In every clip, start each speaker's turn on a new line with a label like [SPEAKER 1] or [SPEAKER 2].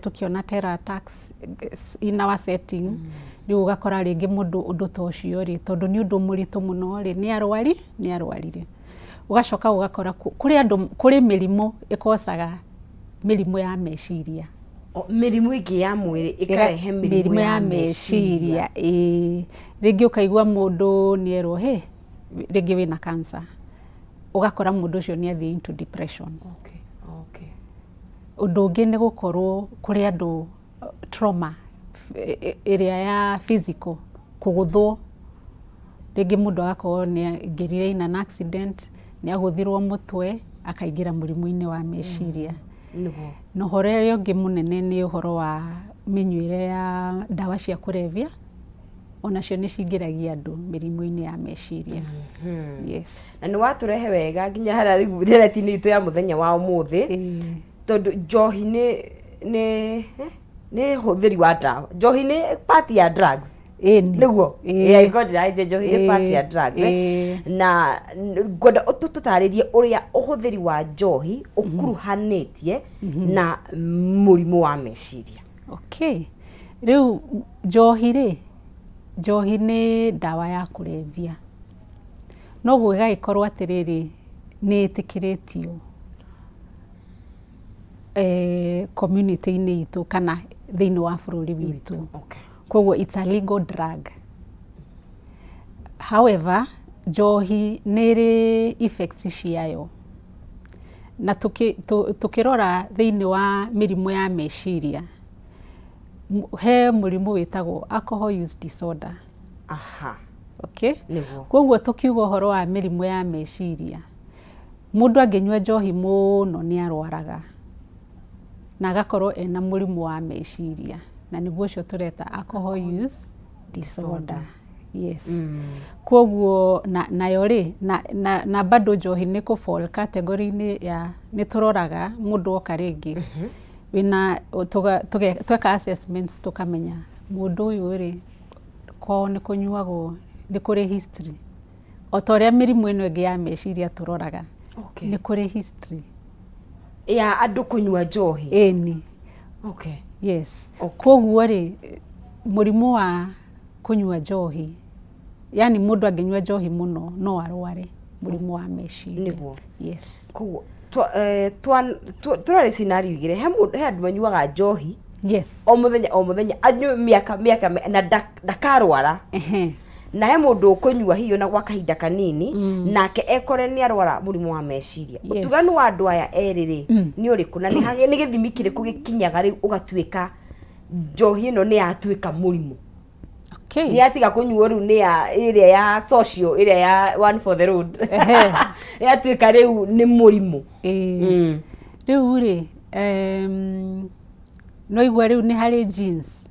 [SPEAKER 1] Tũkĩona terror attacks in our setting. Rĩu ũgakora rĩngĩ mũndũ ũndũ ta ũcio rĩ, tondũ nĩ ũndũ mũritũ mũno rĩ, nĩ arwari, nĩ arwarire. Ũgacoka ũgakora kũrĩ andũ, kũrĩ mĩrimũ ĩkocaga mĩrimũ ya meciria.
[SPEAKER 2] Mĩrimũ ĩngĩ ya mwĩrĩ ĩkarehe mĩrimũ ya meciria.
[SPEAKER 1] Ĩĩ, rĩngĩ ũkaigua mũndũ nĩ erwo, "Hĩ, rĩngĩ wĩna cancer." Ũgakora mũndũ ũcio nĩ athiĩ into depression. Ũndũ ũngĩ nĩ gũkorwo kũrĩ andũ trauma ĩrĩa ya physical, kũgũthwo. Rĩngĩ mũndũ agakorwo nĩ aingĩrire in an accident, nĩ agũthirwo mũtwe, akaingĩra mũrimũ-inĩ wa meciria. Na ũhoro ũrĩa ũngĩ mũnene nĩ ũhoro wa mĩnyuĩre ya ndawa cia kũrebia, onacio nĩ cingĩragia andũ mĩrimũ-inĩ ya meciria. Yes.
[SPEAKER 2] Na nĩ watũrehe wega nginya harĩa rĩu ndereti-inĩ itũ ya mũthenya wa ũmũthĩ, tondũ njohi nĩ ũhũthĩri wa ndawa. Njohi nĩ part ya drugs.
[SPEAKER 1] Ĩni.
[SPEAKER 2] Nĩguo?
[SPEAKER 1] Ĩĩ.
[SPEAKER 2] Ĩĩ, angĩkorwo ndĩrahĩtia, njohi nĩ part ya drugs, eh?
[SPEAKER 1] Ĩĩ.
[SPEAKER 2] Na ngwenda tũtarĩrie ũrĩa ũhũthĩri wa njohi ũkuruhanĩtie na mũrimũ wa meciria.
[SPEAKER 1] Okay. Rĩu njohi rĩ, njohi nĩ ndawa ya kũrebia. Noguo ĩgagĩkorwo atĩrĩrĩ, nĩ ĩtĩkĩrĩtio community-inĩ itũ kana thĩinĩ wa bũrũri witũ. Koguo it's a legal drug. However, njohi nĩ ĩrĩ effects ciayo. Na tũkĩrora thĩinĩ wa mĩrimũ ya meciria, he mũrimũ wĩtagwo alcohol use disorder. Okay? Koguo tũkiuga ũhoro wa mĩrimũ ya meciria, mũndũ angĩnyua njohi mũno nĩ arwaraga na agakorwo ena mũrimũ wa meciria, na nĩguo ũcio tũreta alcohol use disorder. Yes. Koguo nayo rĩ, na bado njohi nĩ kũ fall category-inĩ ya nĩ tũroraga mũndũ oka rĩngĩ wĩna tweka assessments, tũkamenya mũndũ ũyũ rĩ, kwao nĩ kũnyuagwo, nĩ kũrĩ history, o ta ũrĩa mĩrimũ ĩno ĩngĩ ya meciria tũroraga. Nĩ kũrĩ history
[SPEAKER 2] ya andũ kũnyua njohi.
[SPEAKER 1] Ĩni. Yes. Koguo rĩ, mũrimũ wa kũnyua njohi, yani mũndũ angĩnyua njohi mũno no arware mũrimũ wa meciria. Yes.
[SPEAKER 2] Koguo tũrarĩ scenario igĩrĩ. He andũ manyuaga njohi o mũthenya o mũthenya, anyue mĩaka mĩaka na ndakarwara. Na he mũndũ ũkũnyua hiyo na gwa kahinda kanini, nake ekore nĩ arwara mũrimũ wa meciria. Ũtuganu wa andũ aya erĩ rĩ, nĩ ũrĩkũ, na nĩ gĩthimi kĩrĩkũ gĩkinyaga rĩu ũgatuĩka njohi ĩno nĩ yatuĩka mũrimũ? Nĩ yatiga kũnyuo rĩu nĩ ya ĩrĩa ya social, ĩrĩa ya one for the road, yatuĩka rĩu nĩ mũrimũ?
[SPEAKER 1] Ĩĩ. Rĩu rĩ, no igua rĩu nĩ harĩ genes,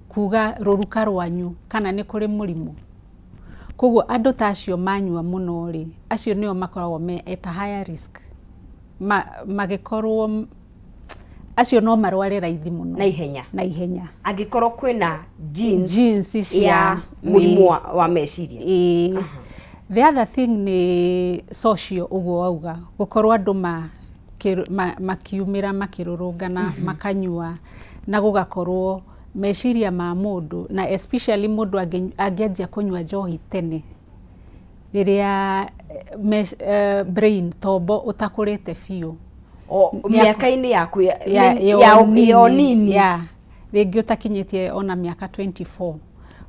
[SPEAKER 1] kuga rũruka rwanyu kana nĩ kũrĩ mũrimũ. Koguo andũ ta acio manyua mũno rĩ, acio nĩo makoragwo me at a higher risk, magĩkorwo acio no marware raithi mũno.
[SPEAKER 2] Na ihenya.
[SPEAKER 1] Na ihenya.
[SPEAKER 2] Angĩkorwo kwĩna genes
[SPEAKER 1] genes cia
[SPEAKER 2] ya mũrimũ wa meciria.
[SPEAKER 1] Ĩĩ. The other thing nĩ social, ũguo wauga, gũkorwo andũ makiumĩra, makĩrũrũngana, makanyua, na gũgakorwo meciria ma mũndũ, na especially mũndũ angĩanjia kũnyua njohi tene, rĩrĩa brain, tombo ũtakũrĩte biũ.
[SPEAKER 2] O mĩaka-inĩ yaku
[SPEAKER 1] ya
[SPEAKER 2] ya ũnini.
[SPEAKER 1] Ya rĩngĩ ũtakinyĩtie ona mĩaka 24,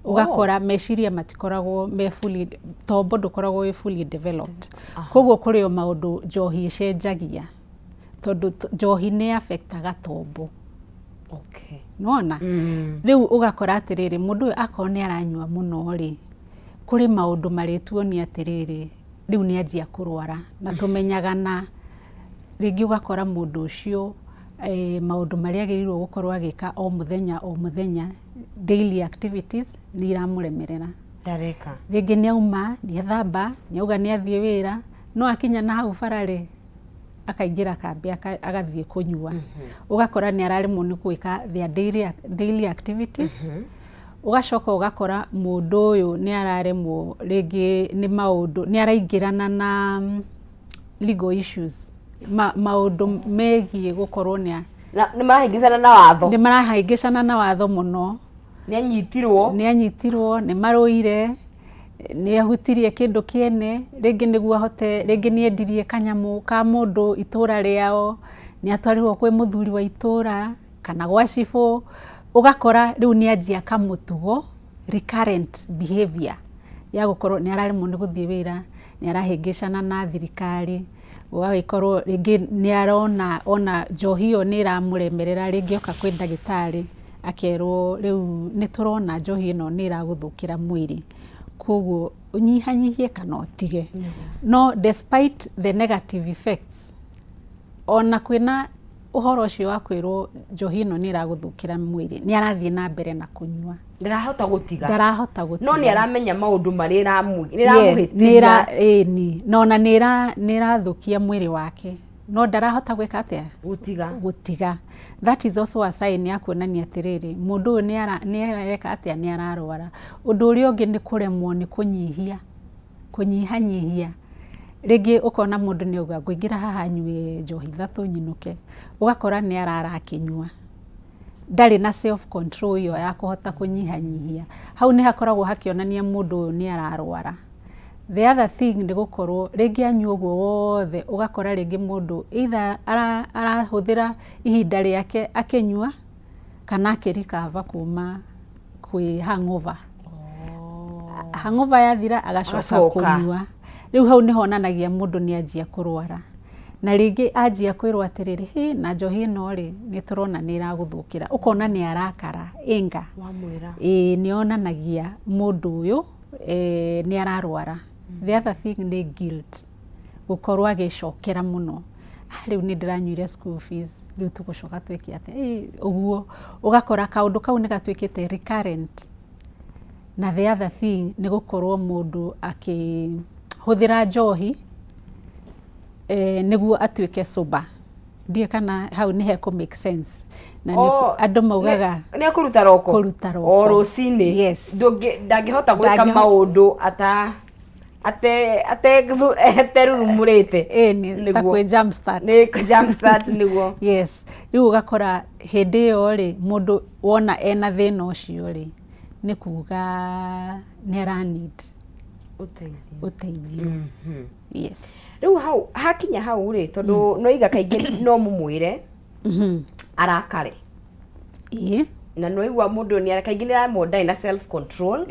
[SPEAKER 1] ũgakora meciria matikoragwo me fully, tombo ndũkoragwo wĩ fully developed. Koguo kũrĩ o maũndũ njohi ĩcenjagia, tondũ njohi nĩ affectaga tombo. Nĩwona? Rĩu ũgakora atĩrĩrĩ, mũndũ ũyũ akorwo nĩ aranyua mũno rĩ, kũrĩ maũndũ marĩtuonia atĩrĩrĩ, rĩu nĩ anjia kũrwara. Na tũmenyaga na rĩngĩ ũgakora mũndũ ũcio, maũndũ marĩa agĩrĩirwo gũkorwo agĩka o mũthenya o mũthenya, daily activities, nĩ iramũremerera.
[SPEAKER 2] Ndareka.
[SPEAKER 1] Rĩngĩ nĩ auma, nĩ ethamba, nĩ auga nĩ athiĩ wĩra, no akinya na hau bara rĩ, akaingĩra kambĩ, agathiĩ kũnyua. Ũgakora nĩ araremwo nĩ gwĩka their daily activities. Ũgacoka ũgakora mũndũ ũyũ nĩ araremwo rĩngĩ nĩ maũndũ, nĩ araingĩrana na legal issues, maũndũ megiĩ gũkorwo nĩ
[SPEAKER 2] Na nĩ marahĩngĩcana na watho.
[SPEAKER 1] Nĩ marahĩngĩcana na watho mũno.
[SPEAKER 2] Nĩ anyitirwo.
[SPEAKER 1] Nĩ anyitirwo, nĩ marũire, nĩ ahutirie kĩndũ kĩene, rĩngĩ nĩguo ahote, rĩngĩ nĩ endirie kanyamũ ka mũndũ itũra rĩao, nĩ atwarirwo kwĩ mũthuri wa itũra kana gwa cibũ, ũgakora rĩu nĩ anjia kamũtugo, recurrent behavior ya gũkorwo nĩ araremwo nĩ gũthiĩ wĩra, nĩ arahĩngĩcana na thirikari, ũgagĩkorwo rĩngĩ nĩ arona ona njohi ĩyo nĩ ĩramũremerera, rĩngĩ oka kwĩ ndagĩtarĩ akerwo rĩu nĩ tũrona njohi ĩno nĩ ĩragũthũkĩra mwĩrĩ, koguo ũnyihanyihie kana ũtige. No despite the negative effects, ona kwĩna ũhoro ũcio wa kwĩrwo njohi ĩno nĩ ĩragũthũkĩra mwĩrĩ, nĩ arathiĩ na mbere na kũnyua.
[SPEAKER 2] Ndarahota gũtiga.
[SPEAKER 1] Ndarahota gũtiga.
[SPEAKER 2] No nĩ aramenya maũndũ marĩa ĩramũhĩtĩria.
[SPEAKER 1] Ĩni, na ona nĩ ĩrathũkia mwĩrĩ wake, no ndarahota gwĩka atĩa?
[SPEAKER 2] Gũtiga.
[SPEAKER 1] Gũtiga. That is also a sign ya kuonania atĩrĩrĩ, mũndũ ũyũ nĩ areka atĩa? Nĩ ararwara. Ũndũ ũrĩa ũngĩ nĩ kũremwo nĩ kũnyihia, kũnyihanyihia. Rĩngĩ ũkona mũndũ nĩ auga ngũingĩra haha nyue njohi ithatũ nyinũke, ũgakora nĩ arara akĩnyua. Ndarĩ na self control ĩyo ya kũhota kũnyihanyihia. Hau nĩ hakoragwo hakĩonania mũndũ ũyũ nĩ ararwara. The other thing nĩ gũkorwo rĩngĩ anyua ũguo wothe, ũgakora rĩngĩ mũndũ either arahũthĩra ihinda rĩake akĩnyua kana akĩ recover kuma kwĩ hangover. Hangover yathira agacoka kũnyua. Rĩu hau nĩ honanagia mũndũ nĩ anjia kũrwara. Na rĩngĩ anjia kwĩrwo atĩrĩrĩ, hĩ na njohi ĩno rĩ, nĩ tũrona nĩ ĩragũthũkĩra. Ũkona nĩ arakara, anger. Ĩĩ nĩ yonanagia mũndũ ũyũ nĩ ararwara. The other thing nĩ guilt, gũkorwo agĩcokera mũno. Rĩu nĩ ndĩranyuire school fees, rĩu tũgũcoka twĩke atĩa? Ũguo ũgakora kaũndũ kau nĩ gatuĩkĩte recurrent. Na the other thing nĩ gũkorwo mũndũ akĩhũthĩra njohi nĩguo atuĩke sober. Ndiũĩ kana hau nĩ hekũ make sense. Na andũ maugaga
[SPEAKER 2] nĩ ekũruta roko.
[SPEAKER 1] Kũruta roko.
[SPEAKER 2] O rũcinĩ.
[SPEAKER 1] Yes.
[SPEAKER 2] Ndangĩhota gwĩka maũndũ aterurumũrĩte.
[SPEAKER 1] Ĩni, ta kwĩ jump start.
[SPEAKER 2] Nĩ jump start nĩguo.
[SPEAKER 1] Yes. Rĩu ũgakora hĩndĩ ĩyo rĩ, mũndũ wona ena thĩna ũcio rĩ, nĩ kuga nĩ ara need ũteithio. Yes.
[SPEAKER 2] Rĩu hau hakinya hau rĩ, tondũ noiga kaingĩ no mũmwĩre arakare.
[SPEAKER 1] Ĩĩ.
[SPEAKER 2] Na noigua mũndũ nĩ kaingĩ nĩ aramwo ndarĩ na self control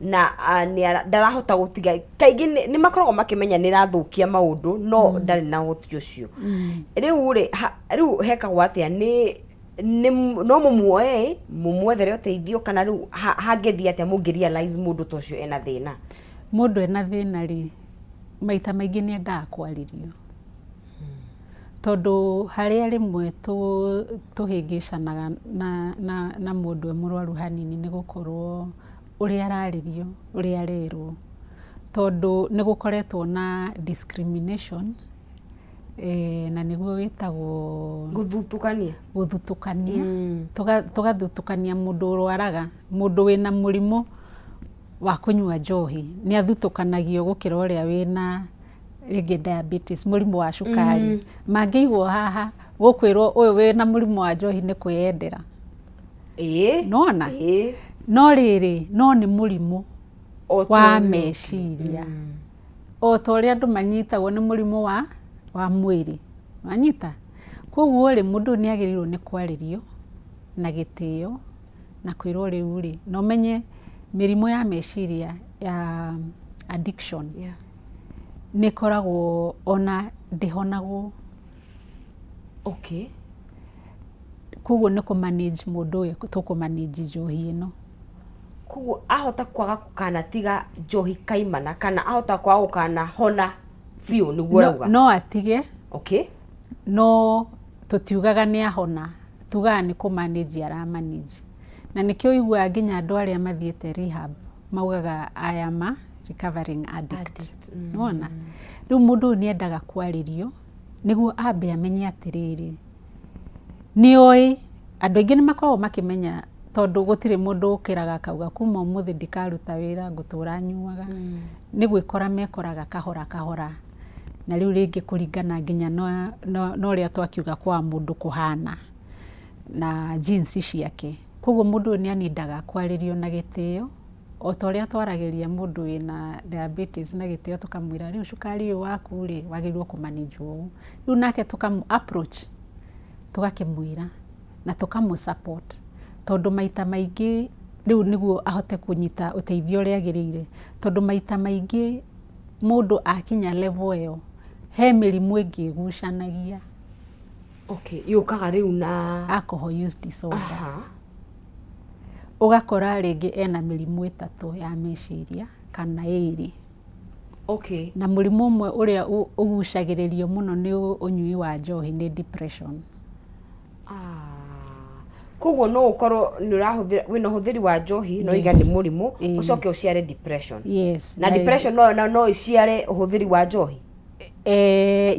[SPEAKER 2] na ndarahota gũtiga. Kaingĩ nĩ makoragwo makĩmenya nĩ ĩrathũkia maũndũ no ndarĩ na ũhoti ũcio. Rĩu rĩ, rĩu hekagwo atĩa? Nĩ no mũmuoe mũmwethere ũteithio kana rĩu hangĩthiĩ atĩa mũngĩ realize mũndũ ta ũcio ena thĩna?
[SPEAKER 1] Mũndũ ena thĩna rĩ, maita maingĩ nĩ endaga kwarĩrio. Tondũ harĩa rĩmwe tũhĩngĩcanaga na mũndũ e mũrwaru hanini nĩ gũkorwo ũrĩa ararĩrio, ũrĩa arerwo. Tondũ nĩ gũkoretwo na discrimination, na nĩguo wĩtagwo
[SPEAKER 2] gũthutũkania.
[SPEAKER 1] Gũthutũkania. Tũgathutũkania mũndũ ũrwaraga, mũndũ wĩna mũrimũ wa kũnyua njohi nĩ athutũkanagio gũkĩra ũrĩa wĩna rĩngĩ diabetes, mũrimũ wa cukari. Mangĩigwo haha gũkwĩrwo ũyũ wĩna mũrimũ wa njohi nĩ kwĩyendera. Nĩwona? No rĩrĩ, no nĩ mũrimũ wa meciria. O ta ũrĩa andũ manyitagwo nĩ mũrimũ wa mwĩrĩ. Wanyita? Koguo rĩ, mũndũ ũyũ nĩ agĩrĩirwo nĩ kwarĩrio na gĩtĩo na kwĩrwo rĩu rĩ, na ũmenye mĩrimũ ya meciria ya addiction nĩ ĩkoragwo ona ndĩhonagwo. Koguo nĩ kũ manage mũndũ ũyũ, tũkũ manage njohi ĩno.
[SPEAKER 2] Koguo ahota kwaga gũkanatiga njohi kaimana kana ahota kwaga gũkanahona biũ nĩguo ũrauga?
[SPEAKER 1] No atige. No tũtiugaga nĩ ahona, tugaga nĩ kũ manage ara manage. Na nĩkĩo ũiguaga nginya andũ arĩa mathiĩte rehab maugaga I am a recovering addict. Nĩwona? Rĩu mũndũ ũyũ nĩ endaga kwarĩrio nĩguo ambe amenye atĩrĩrĩ, nĩ oĩ, andũ aingĩ nĩ makoragwo makĩmenya tondũ gũtirĩ mũndũ ũkĩraga akauga kuma ũmũthĩ ndikaruta wĩra ngũtũra nyuaga. Nĩ gwĩkora mekoraga kahora kahora. Na rĩu rĩngĩ kũringana nginya na ũrĩa twakiuga kwa mũndũ kũhana. Na genes ciake. Koguo mũndũ ũyũ nĩ anindaga kwarĩrio na gĩtĩo, o ta ũrĩa twaragĩria mũndũ wĩna diabetes na gĩtĩo, tũkamwĩra rĩu cukari ũyũ waku rĩ, wagĩrĩirwo kũmanage ũũ. Rĩu nake tũkamũ approach, tũgakĩmwĩra na tũkamũ support, tondũ maita maingĩ rĩu nĩguo ahote kũnyita ũteithio ũrĩa agĩrĩire, tondũ maita maingĩ mũndũ akinya level ĩyo, he mĩrimũ ĩngĩ ĩgucanagia.
[SPEAKER 2] Okay, yũkaga rĩu na
[SPEAKER 1] alcohol use disorder. Ũgakora rĩngĩ ena mĩrimũ 3 ya meciria kana 2. Na mũrimũ ũmwe ũrĩa ũgucagĩrĩrio mũno nĩ ũnyui wa njohi nĩ depression.
[SPEAKER 2] Koguo no ũkorwo nĩ ũrahũthĩra, wĩna ũhũthĩri wa njohi, no iga nĩ mũrimũ, ũcoke ũciare depression.
[SPEAKER 1] Yes.
[SPEAKER 2] Na depression no ĩciare ũhũthĩri wa njohi?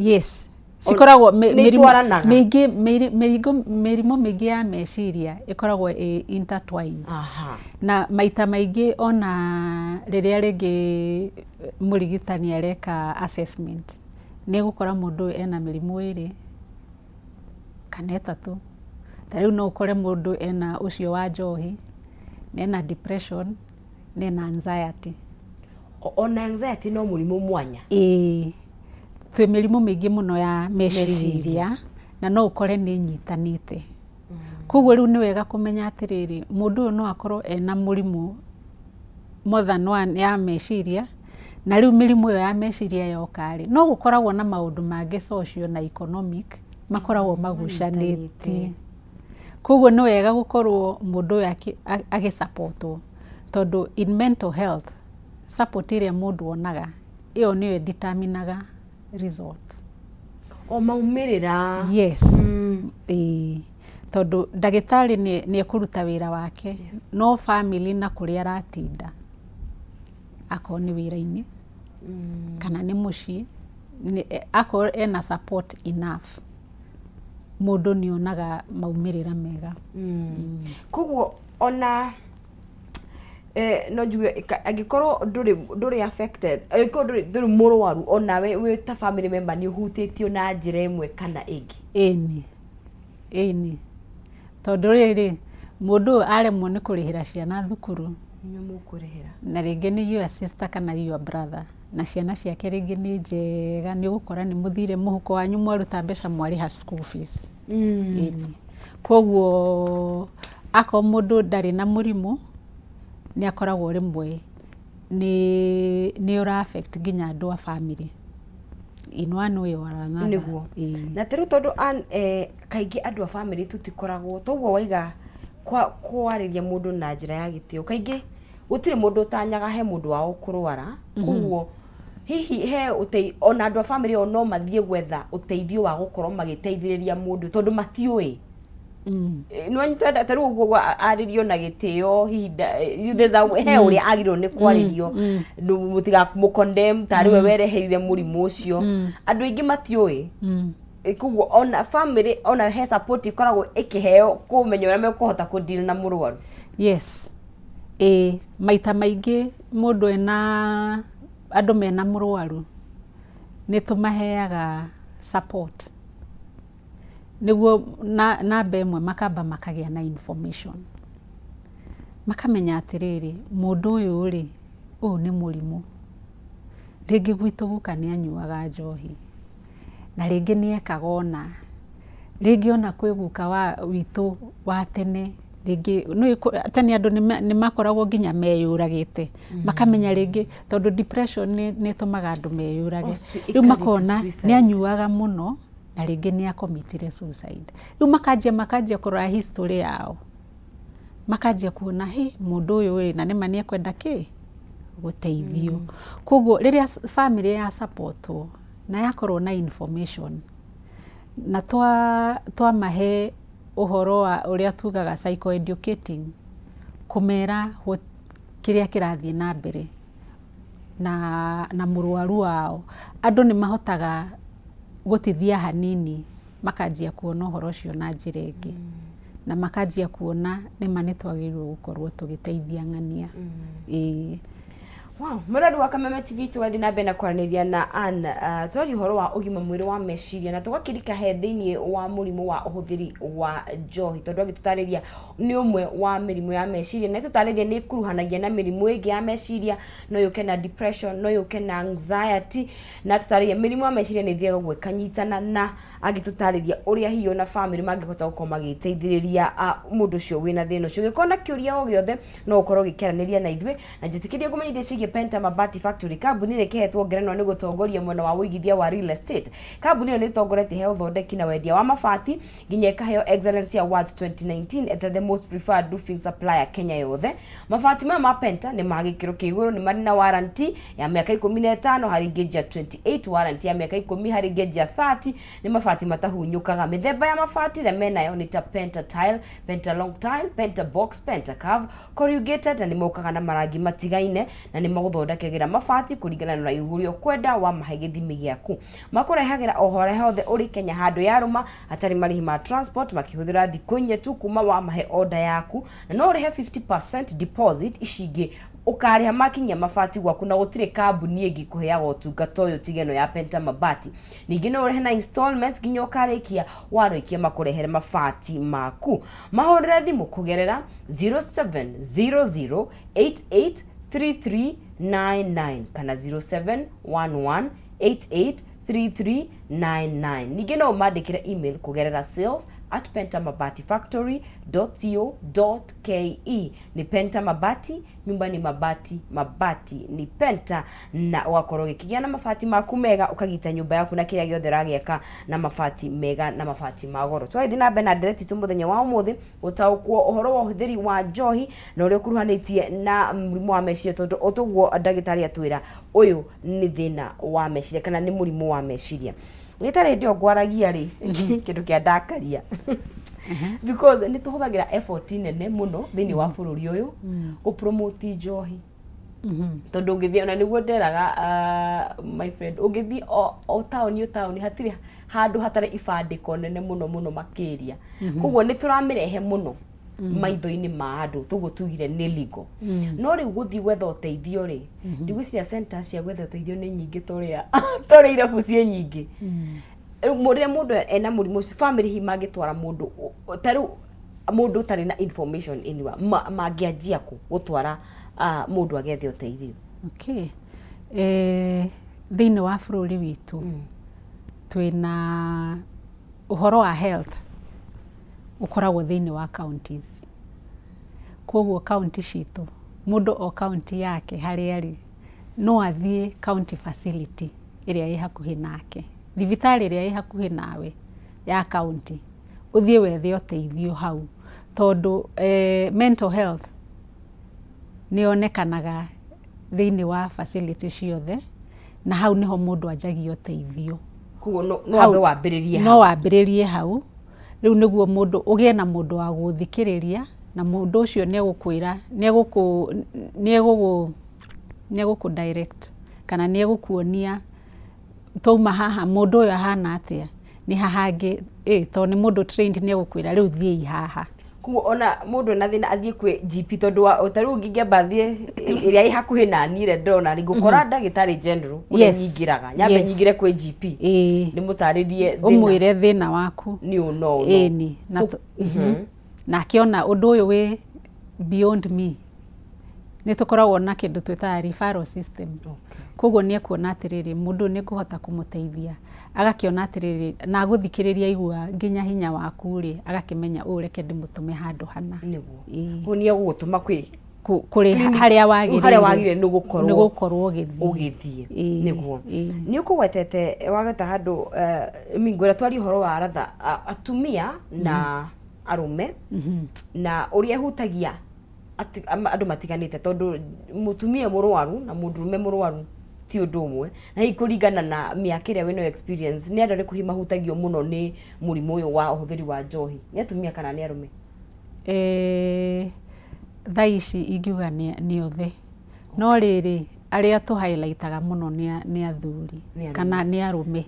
[SPEAKER 1] Yes. Cikoragwo
[SPEAKER 2] Nĩ itwaranaga?
[SPEAKER 1] Mĩrimũ mĩingĩ ya meciria ĩkoragwo ĩ intertwined. Na maita maingĩ ona rĩrĩa rĩngĩ mũrigitani areka assessment, nĩ egũkora mũndũ ũyũ ena mĩrimũ 2 kana 3. Ta rĩu no ũkore mũndũ ena ũcio wa njohi, ena depression, na ena anxiety.
[SPEAKER 2] Ona anxiety no mũrimũ mwanya?
[SPEAKER 1] Ĩĩ. Twĩ mĩrimũ mĩingĩ mũno ya meciria, na no ũkore nĩ ĩnyitanĩte. Koguo rĩu nĩ wega kũmenya atĩrĩrĩ, mũndũ ũyũ no akorwo ena mũrimũ more than one ya meciria, na rĩu mĩrimũ ĩyo ya meciria yoka rĩ, no gũkoragwo na maũndũ mangĩ social na economic makoragwo magucanĩtie. Koguo nĩ wega gũkorwo mũndũ ũyũ agĩsupportwo, tondũ in mental health support ĩrĩa mũndũ onaga, ĩyo nĩyo ĩdeterminaga result.
[SPEAKER 2] O maumĩrĩra.
[SPEAKER 1] Yes. Ĩĩ. Tondũ ndagĩtarĩ nĩ ekũruta wĩra wake, no family na kũrĩa aratinda, akorwo nĩ wĩra-inĩ kana nĩ mũciĩ, akorwo ena support enough, mũndũ nĩ onaga maumĩrĩra mega.
[SPEAKER 2] Koguo ona no njuge angĩkorwo ndũrĩ affected, angĩkorwo ndũrĩ mũrwaru, onawe wĩ ta family member nĩ ũhutĩtio na njĩra ĩmwe kana ĩngĩ.
[SPEAKER 1] Ĩni, ĩni, tondũ rĩrĩ, mũndũ ũyũ aremwo nĩ kũrĩhĩra ciana thukuru,
[SPEAKER 2] Inyuĩ mũkũrĩhĩra.
[SPEAKER 1] Na rĩngĩ nĩ your sister kana your brother, na ciana ciake rĩngĩ nĩ njega, nĩ ũgũkora nĩ mũthire mũhuko wanyu mwaruta mbeca mwarĩha school fees. Ĩni. Koguo akorwo mũndũ ndarĩ na mũrimũ, nĩ akoragwo rĩmwe nĩ ũra affect nginya andũ a family in one way or another.
[SPEAKER 2] Nĩguo.
[SPEAKER 1] Ĩĩ.
[SPEAKER 2] Na tarĩu tondũ kaingĩ andũ a family tũtikoragwo, toguo waiga kwarĩria mũndũ na njĩra ya gĩtĩo, kaingĩ gũtirĩ mũndũ ũtanyaga he mũndũ wao kũrwara. Koguo hihi he ona andũ a family o no mathiĩ gwetha ũteithio wa gũkorwo magĩteithĩrĩria mũndũ tondũ matiũĩ. Nĩ wanyita ta rĩu ũguo arĩrio na gĩtĩo, hihi there's a he ũrĩa agĩrĩirwo nĩ kwarĩrio, mũtiga condemn tarĩ we wereheire mũrimũ ũcio. Andũ aingĩ matiũĩ. Koguo ona family ona he support ĩkoragwo ĩkĩheo kũmenya ũrĩa mekũhota kũ deal na mũrwaru.
[SPEAKER 1] Yes. Ĩĩ, maita maingĩ mũndũ ena andũ mena mũrwaru nĩ tũmaheaga support, nĩguo na namba ĩmwe makamba makagĩa na information, makamenya atĩrĩrĩ, mũndũ ũyũ rĩ, ũyũ nĩ mũrimũ. Rĩngĩ gwitũ guka nĩ anyuaga njohi, na rĩngĩ nĩ ekaga ũna, rĩngĩ ona kwĩ guka wa witũ wa tene, rĩngĩ nĩũĩ tene andũ nĩ makoragwo nginya meyũragĩte, makamenya rĩngĩ tondũ depression nĩ ĩtũmaga andũ meyũrage. Rĩu makona nĩ anyuaga mũno na rĩngĩ nĩ acommitire suicide. Rĩu makanjia kũrora history yao, makanjia kuona hĩ, mũndũ ũyũ ĩ, na nĩma nĩ ekwenda kĩ gũteithio. Koguo rĩrĩa family ya supportwo na yakorwo na information na twamahe ũhoro wa ũrĩa tugaga psychoeducating, kũmera kĩrĩa kĩrathiĩ na mbere na mũrwaru wao, andũ nĩ mahotaga gũtithia hanini, makanjia kuona ũhoro ũcio na njĩra ĩngĩ, na makanjia kuona nĩma nĩ twagĩrĩirwo gũkorwo tũgĩteithia ng'ania. Ĩĩ.
[SPEAKER 2] Wow, mũrori wa Kameme TV, tũgathiĩ na mbere na kwaranĩria na Ann, tũraria ũhoro wa ũgima mwĩrĩ wa meciria na tũgakĩrika he thĩinĩ wa mũrimũ wa ũhũthĩri wa njohi, tondũ agĩtũtarĩria nĩ ũmwe wa mĩrimũ ya meciria, na ĩtũtarĩria nĩ ĩkuruhanagia na mĩrimũ ĩngĩ ya meciria, no yũke na depression, no yũke na anxiety, na tũtarĩria mĩrimũ ya meciria nĩ ĩthiaga ũguo ĩkanyitana, na agĩtũtarĩria ũrĩa hihi ona famĩlĩ mangĩhota gũkorwo magĩteithĩrĩria mũndũ ũcio wĩna thĩna ũcio. Ũngĩkorwo na kĩũria o gĩothe, no ũkorwo ũgĩkĩaranĩria na ithuĩ, na njĩtĩkĩrie ngũmenyithie ciĩgiĩ Penta Mabati Factory, kambuni ĩrĩa ĩkĩhetwo ngerenwa nĩ gũtongoria mwena wa ũigithia wa real estate. Kambuni ĩyo nĩ ĩtongoretie he ũthondeki na wendia wa mabati nginya ĩkaheo Excellence Awards 2019 at the most preferred roofing supplier Kenya yothe. Mabati maya ma Penta nĩ ma gĩkĩro kĩa igũrũ, nĩ marĩ na warranty ya mĩaka 15 harĩ gauge ya 28, warranty ya mĩaka 10 harĩ gauge ya 30. Nĩ mabati matahunyũkaga. Mĩthemba ya mabati ĩrĩa menayo nĩ ta Penta Tile, Penta Long Tile, Penta Box, Penta Curve, Corrugated, na nĩ mokaga na marangi matigaine, na nĩ magũthondekagĩra mabati kũringana na ũraihu ũrĩa ũkwenda wamahe gĩthimi gĩaku. Makũrehagĩra o harĩa hothe ũrĩ Kenya handũ yarũma hatarĩ marĩhi ma transport, makĩhũthĩra thikũ inya tu kuma wamahe order yaku, na no ũrĩhe 50% deposit, ici ingĩ ũkarĩha makinyia mabati gwaku, na gũtirĩ kambuni ĩngĩ kũheaga ũtungata ũyũ tiga ĩno ya Penta Mabati. Ningĩ no ũrĩhe na installments nginya ũkarĩkia, warĩkia makũrehere mabati maku. Mahũrĩre thimũ kũgerera 0700883399 kana 0711883399. Ningĩ no ũmandĩkĩre email kũgerera sales@pentamabatiFactory.co.ke. Nĩ Penta Mabati, nyumba ni mabati, mabati ni Penta, na ũgakorwo ũgĩkĩgĩa na mabati maku mega, ũkagita nyũmba yaku na kĩrĩa gĩothe ũragĩaka na mabati mega na mabati ma goro. Tũgagĩthiĩ na mbere na ndereti itũ mũthenya wa ũmũthĩ gũtaũkwo ũhoro wa ũhũthĩri wa njohi na ũrĩa ũkuruhanĩtie na mũrimũ wa meciria, tondũ o toguo ndagĩtarĩ atwĩra, ũyũ nĩ thĩna wa meciria kana nĩ mũrimũ wa meciria. Gĩtarĩ hĩndĩ ĩyo ngwaragia rĩ, kĩndũ kĩa ndakaria, because nĩ tũhũthagĩra effort nene mũno thĩinĩ wa bũrũri ũyũ gũ promote njohi, tondũ ũngĩthiĩ, ona nĩguo nderaga my friend, ũngĩthiĩ o taũni, o taũni, hatirĩ handũ hatarĩ ibandĩko nene mũno mũno makĩria. Koguo nĩ tũramĩrehe mũno maitho-inĩ ma andũ, toguo tugire nĩ legal. No rĩu gũthiĩ gwetha ũteithio rĩ, ndigwĩciria center cia gwetha ũteithio nĩ nyingĩ torĩa irabu ciĩ nyingĩ. Rĩu rĩrĩa mũndũ ena mũrimũ ũcio, family hihi mangĩtwara mũndũ ta rĩu mũndũ ũtarĩ na information anywhere, mangĩanjia kũ gũtwara mũndũ agethe ũteithio?
[SPEAKER 1] Okay. Thĩinĩ wa bũrũri witũ twĩna ũhoro wa health ũkoragwo thĩinĩ wa counties. Koguo county citũ, mũndũ o county yake harĩa arĩ, no athiĩ county facility ĩrĩa ĩ hakuhĩ nake, thibitarĩ ĩrĩa ĩ hakuhĩ nawe ya county, ũthiĩ wethe ũteithio hau, tondũ mental health nĩ yonekanaga thĩinĩ wa facility ciothe, na hau nĩho mũndũ anjagia ũteithio.
[SPEAKER 2] Koguo no ambe wambĩrĩrie
[SPEAKER 1] no hau. Wambĩrĩrie hau rĩu nĩguo mũndũ ũgĩe na mũndũ wa gũthikĩrĩria, na mũndũ ũcio nĩ egũkwĩra, nĩ egũkũ direct kana nĩ egũkuonia twauma haha mũndũ ũyũ ahana atĩa, nĩ ha hangĩ ĩ, tondũ nĩ mũndũ trained, nĩ egũkwĩra rĩu thiĩi haha.
[SPEAKER 2] Koguo ona mũndũ ena thĩna athiĩ kwĩ GP, tondũ wa ta rĩu ngĩngĩamba thiĩ ĩrĩa ĩ hakuhĩ nani ĩrĩa ndĩrona rĩ, ngũkora ndagĩtarĩ general kũrĩa nyingĩraga, nyambe nyingĩre kwĩ GP, ndĩmũtarĩrie thĩna,
[SPEAKER 1] ũmwĩre thĩna waku
[SPEAKER 2] nĩ ũũ no ũũ.
[SPEAKER 1] Ĩni na na akĩona ũndũ ũyũ wĩ beyond me, nĩ tũkoragwo na kĩndũ twĩtaga referral system. Koguo nĩ ekuona atĩrĩrĩ, mũndũ ũyũ nĩ ngũhota kũmũteithia, agakĩona atĩrĩrĩ na agũthikĩrĩria, aigua nginya hinya waku rĩ, agakĩmenya ũũ, reke ndĩmũtũme handũ hana.
[SPEAKER 2] Nĩguo. Koguo nĩ egũgũtũma kwĩ
[SPEAKER 1] kũrĩ harĩa wagĩrĩire,
[SPEAKER 2] harĩa wagĩrĩire nĩ gũkorwo
[SPEAKER 1] nĩ gũkorwo ũgĩthiĩ.
[SPEAKER 2] Ũgĩthiĩ. Nĩguo nĩ ũkũgwetete wagweta handũ ngwĩra twarie ũhoro wa ratha atumia na arũme na ũrĩa ĩhutagia andũ matiganĩte, tondũ mũtumia mũrwaru na mũndũrũme mũrwaru ti ũndũ ũmwe, na hihi kũringana na mĩaka ĩrĩa wĩnayo experience, nĩ andũ arĩkũ hihi mahutagio mũno nĩ mũrimũ ũyũ wa ũhũthĩri wa njohi, nĩ atumia kana nĩ arũme?
[SPEAKER 1] Thaa ici ingiuga nĩ othe, no rĩrĩ, arĩa tũ highlightaga mũno nĩ athuri.
[SPEAKER 2] Nĩ arũme.
[SPEAKER 1] Kana nĩ arũme.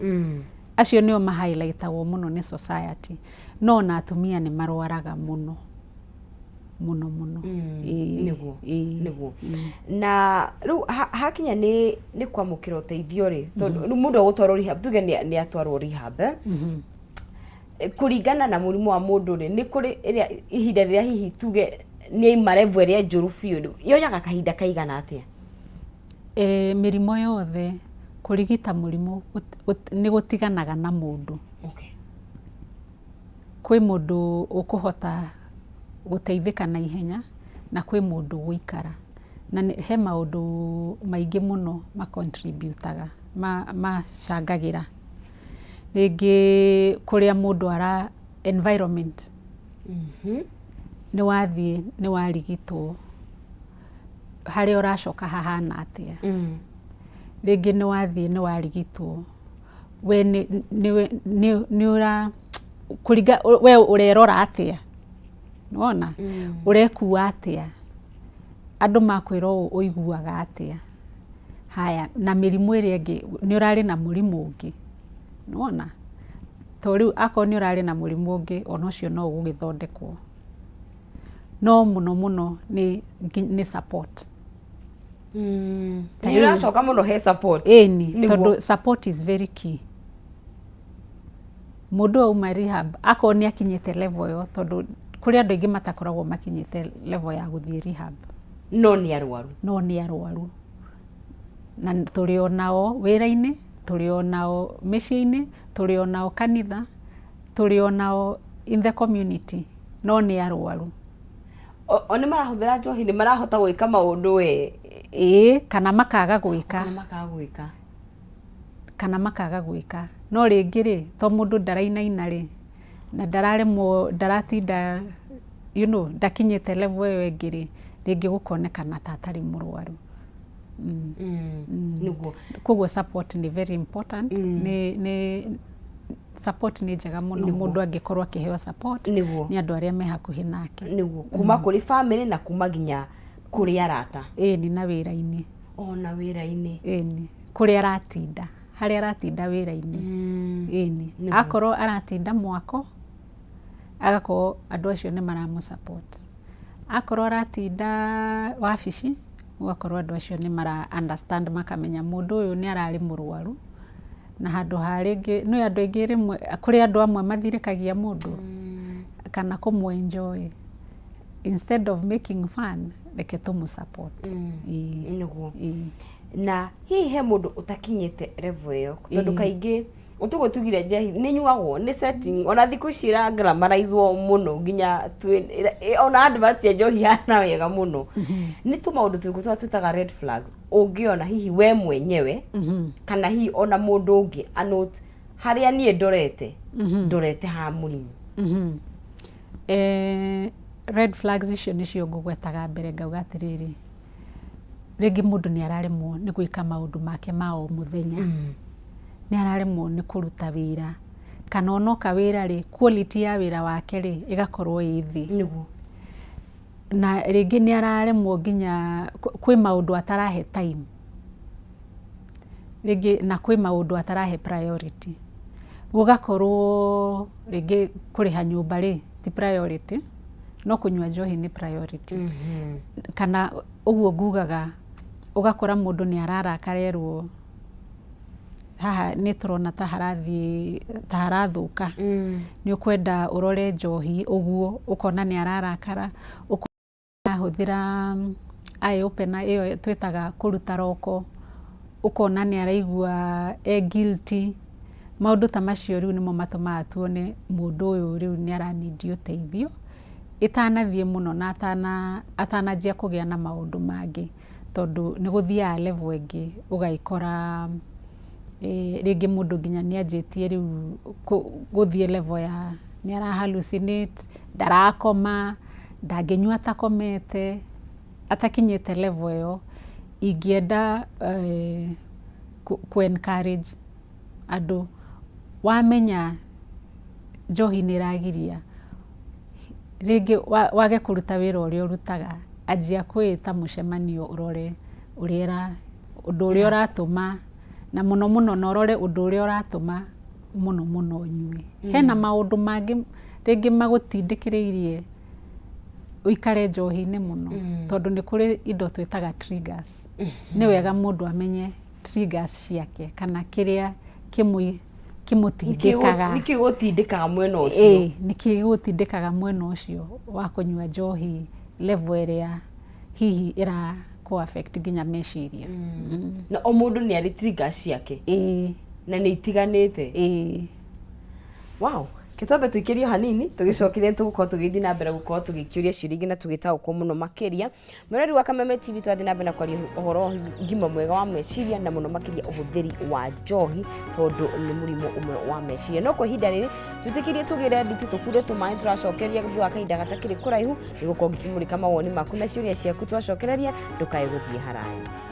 [SPEAKER 1] Acio nĩo ma highlightagwo mũno nĩ society, no ona atumia nĩ marwaraga mũno. Mũno mũno. Ĩĩ,
[SPEAKER 2] Nĩguo.
[SPEAKER 1] Ĩĩ.
[SPEAKER 2] Nĩguo. Na rĩu hakinya nĩ kwamũkĩra ũteithio rĩ, tondũ rĩu mũndũ agũtwarwo rehab, tuge nĩ atwarwo rehab, eh? Kũringana na mũrimũ wa mũndũ rĩ, nĩ kũrĩ ĩrĩa ihinda rĩrĩa hihi tuge nĩ aima level ĩrĩa njũru biũ, yoyaga kahinda kaigana atĩa?
[SPEAKER 1] Mĩrimũ yothe, kũrigita mũrimũ nĩ gũtiganaga na mũndũ. Kwĩ mũndũ ũkũhota gũteithĩka na ihenya na kwĩ mũndũ ũgũikara. Na he maũndũ maingĩ mũno ma contribute aga, macangagĩra. Rĩngĩ kũrĩa mũndũ ara, environment. Nĩ wathiĩ nĩ warigitwo, harĩa ũracoka hahana atĩa? Rĩngĩ nĩ wathiĩ nĩ warigitwo, we nĩ ũra, kũringa, we ũrerora atĩa? Nĩ wona? Ũrekua atĩa? Andũ makwĩra ũũ ũiguaga atĩa? Haya, na mĩrimũ ĩrĩa ĩngĩ, nĩ ũrarĩ na mũrimũ ũngĩ? Nĩ wona? To rĩu akorwo nĩ ũrarĩ na mũrimũ ũngĩ, ona ũcio no ũgũgĩthondekwo. No mũno mũno nĩ support.
[SPEAKER 2] Ta Nĩ ũracoka mũno he support.
[SPEAKER 1] Ĩni, tondũ support is very key. Mũndũ auma rehab, akorwo nĩ akinyĩte level ĩyo, tondũ kũrĩ andũ aingĩ matakoragwo makinyĩte level ya gũthiĩ rehab.
[SPEAKER 2] No nĩ arwaru.
[SPEAKER 1] No nĩ arwaru. Na tũrĩ o nao wĩra-inĩ, tũrĩ o nao mĩciĩ-inĩ, tũrĩ o nao kanitha, tũrĩ o nao in the community, no nĩ arwaru.
[SPEAKER 2] O nĩ marahũthĩra njohi, nĩ marahota gwĩka maũndũ we.
[SPEAKER 1] Ĩĩ, kana makaga gwĩka.
[SPEAKER 2] Kana makaga gwĩka.
[SPEAKER 1] Kana makaga gwĩka. No rĩngĩ rĩ, to mũndũ ndarainaina rĩ, na ndararemwo, ndaratinda, ndakinyĩte level ĩyo ĩngĩ rĩ, rĩngĩ gũkonekana ta atarĩ mũrwaru.
[SPEAKER 2] Nĩguo.
[SPEAKER 1] Koguo support nĩ very important. Nĩ support nĩ njega mũno mũndũ angĩkorwo akĩheo support nĩ andũ arĩa me hakuhĩ nake.
[SPEAKER 2] Nĩguo, kuma kũrĩ family na kuma nginya kũrĩ arata.
[SPEAKER 1] Ĩni, na wĩra-inĩ.
[SPEAKER 2] Ona wĩra-inĩ.
[SPEAKER 1] Ĩni, kũrĩa aratinda, harĩa aratinda wĩra-inĩ. Ĩni, akorwo aratinda mwako, agakorwo andũ acio nĩ maramũ support. Akorwo aratinda wabici, ũgakorwo andũ acio nĩ mara understand, makamenya mũndũ ũyũ nĩ ararĩ mũrwaru, na handũ ha rĩngĩ, nĩ andũ aingĩ rĩmwe, kũrĩ andũ amwe mathirĩkagia mũndũ kana kũmũ enjoy. Instead of making fun, reke tũmũ support. Ĩĩ.
[SPEAKER 2] Nĩguo. Na hihi he mũndũ ũtakinyĩte level ĩyo, tondũ kaingĩ ũtũguo tugire njehi nĩ nyuagwo nĩ setting, ona thikũ ici ĩra glamorizwo mũno, nginya ona advert cia njohi hana wega mũno. Nĩ tũmaũndũ tũrĩkũ tũrĩa twĩtaga red flags ũngĩona hihi we mwenyewe kana hihi ona mũndũ ũngĩ anote harĩa niĩ ndorete ha mũrimũ?
[SPEAKER 1] Red flags icio nĩcio ngũgwetaga mbere, ngauga atĩrĩrĩ, rĩngĩ mũndũ nĩ araremwo nĩ gwĩka maũndũ make ma o mũthenya, nĩ araremwo nĩ kũruta wĩra, kana onoka wĩra rĩ, quality ya wĩra wake rĩ, ĩgakorwo ĩ thĩ. Na rĩngĩ nĩ araremwo nginya kwĩ maũndũ atarahe time, rĩngĩ na kwĩ maũndũ atarahe priority, gũgakorwo rĩngĩ kũrĩha nyũmba rĩ ti priority, no kũnyua njohi nĩ priority. Kana ũguo ngugaga, ũgakora mũndũ nĩ ararakara erwo haha nĩ tũrona ta harathiĩ ta harathũka, nĩ ũkwenda ũrore njohi, ũguo ũkona nĩ ararakara, ahũthĩra eye opener ĩyo twĩtaga kũruta roko, ũkona nĩ araigua e guilty. Maũndũ ta macio rĩu nĩmo matũmaga tuone mũndũ ũyũ rĩu nĩ aranindi ũteithio ĩtanathiĩ mũno na atananjia kũgĩa na maũndũ mangĩ, tondũ nĩ gũthiaga level ĩngĩ ũgagĩkora rĩngĩ mũndũ nginya nĩ anjĩtie rĩu gũthiĩ level ya nĩ ara hallucinate, ndarakoma, ndangĩnyua atakomete. Atakinyĩte level ĩyo, ingĩenda kũ encourage andũ, wamenya njohi nĩ ĩragiria rĩngĩ wage kũruta wĩra ũrĩa ũrutaga, anjia kwĩĩta mũcemanio, ũrore ũrĩa ũndũ ũrĩa ũratũma, na mũno mũno na ũrore ũndũ ũrĩa ũratũma mũno mũno ũnyue. Hena maũndũ mangĩ rĩngĩ magũtindĩkĩrĩirie. Ũikare njohi-inĩ mũno, tondũ nĩ kũrĩ indo twĩtaga triggers. Nĩ wega mũndũ amenye triggers ciake kana kĩrĩa kĩmũtindĩkaga.
[SPEAKER 2] Nĩkĩ gũtindĩkaga mwena ũcio?
[SPEAKER 1] Ĩĩ, nĩkĩ gĩgũtindĩkaga mwena ũcio wa kũnyua njohi level ĩrĩa hihi ĩra kũ affect nginya meciria.
[SPEAKER 2] Na o mũndũ nĩ arĩ triggers ciake?
[SPEAKER 1] Ĩĩ.
[SPEAKER 2] Na nĩ itiganĩte?
[SPEAKER 1] Ĩĩ.
[SPEAKER 2] Wow, kĩtwambe tũikĩrio hanini, tũgĩcokeria tũgũkorwo tũgĩthiĩ na mbere gũkorwo tũgĩkĩũria ciũria ingĩ na tũgĩtaũkwo mũno makĩria. Mwĩrori wa Kameme TV, twathiĩ na mbere na kwaria ũhoro wa ũgima mwega wa meciria na mũno makĩria ũhũthĩri wa njohi, tondũ nĩ mũrimũ ũmwe wa meciria. No kwa ihinda rĩrĩ twĩtĩkĩrie tũgĩre nditi, tũkunde tũmaĩ, tũracokeria thutha wa kahinda gatakĩrĩ kũraihu. Nĩgũkorwo ngĩkĩmũrĩka mawoni maku na ciũria ciaku twacokereria, ndũkae gũthiĩ haraya.